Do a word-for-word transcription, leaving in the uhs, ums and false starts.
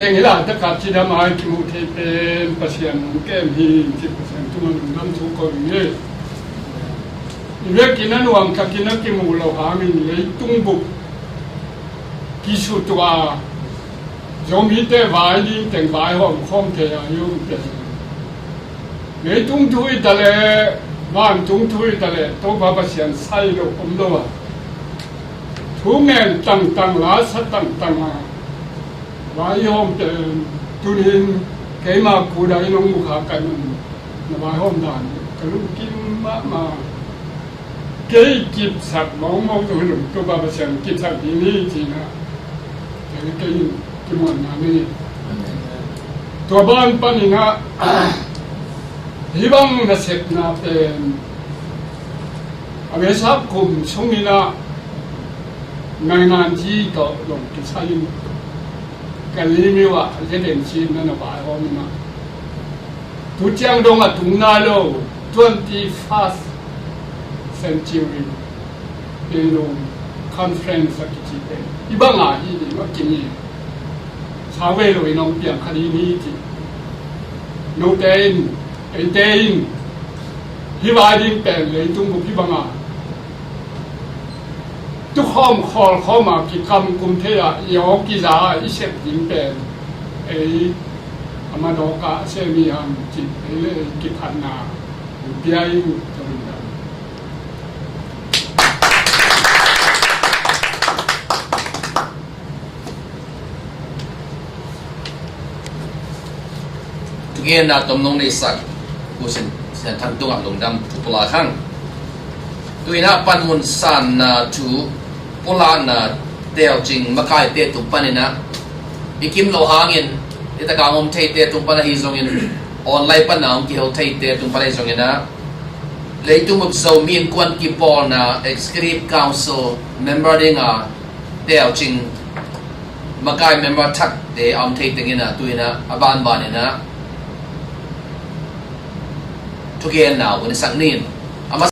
Teng hi laitak a cidam a i kimuh theih pen Pasian hong kem hi, ci Pasian tungah lungdam thu ko hi. I vekin a nuam takin a kimuh loh hangin leitung bup kisutua Zomite vai ding teng vaihawm khawm thei a i om pen, leitung thu hi ta leh, vantung thu hi ta leh, Topa Pasian sai lo om lo a, thu ngen tangtang, la sa tangtang a vaihawm pen, tunin keima kuda in hong mukha kan un na vaihawm dan ka lungkim mahmah. Kei kipsak mawngmawng tu hi lo, Topa Pasian kipsak ding hi ci-in ah, kei, kei kimuanna ni. Tua ban panin ah, hih bang nasepna pen a Vesak kum sungin ah nainganzi tawh zong kisai in, Kalay myo ah Zedensi in na na vaihawm in ah, tu ciang dong a tung nai lo, twenty-first century Pen lo conference a kici pen hih bang a hi ding a kini, sa vei lo in hong piang kha ding hi ci. Note in, eite in, hih vai ding pen leitung bup hih bang a tukhawm khawlkhawm a kikamkum thei a, i aw kiza a i sep ding pen ei a madawk a sem hi hang ci, ei le ei kiphatna hong pia in. Ka lungdam. Thugenna tomno neisak Pu Sian, Sian Thang tungah lungdam thu pulak hang. Tu-in ah panmun sanna thu pulakna telcing makaite tung panin ah i kim loh hangin i taka om theite tung pan ahi zongin, online pan a om kiho theite tung pan ahi zongin ah, leitung bup Zomi Innkuan kipawlna Executive Council member dinga telcing makai member thakte a om thei tengin ah, tu-in ah a banbanin ah thugenna uh na sak ning.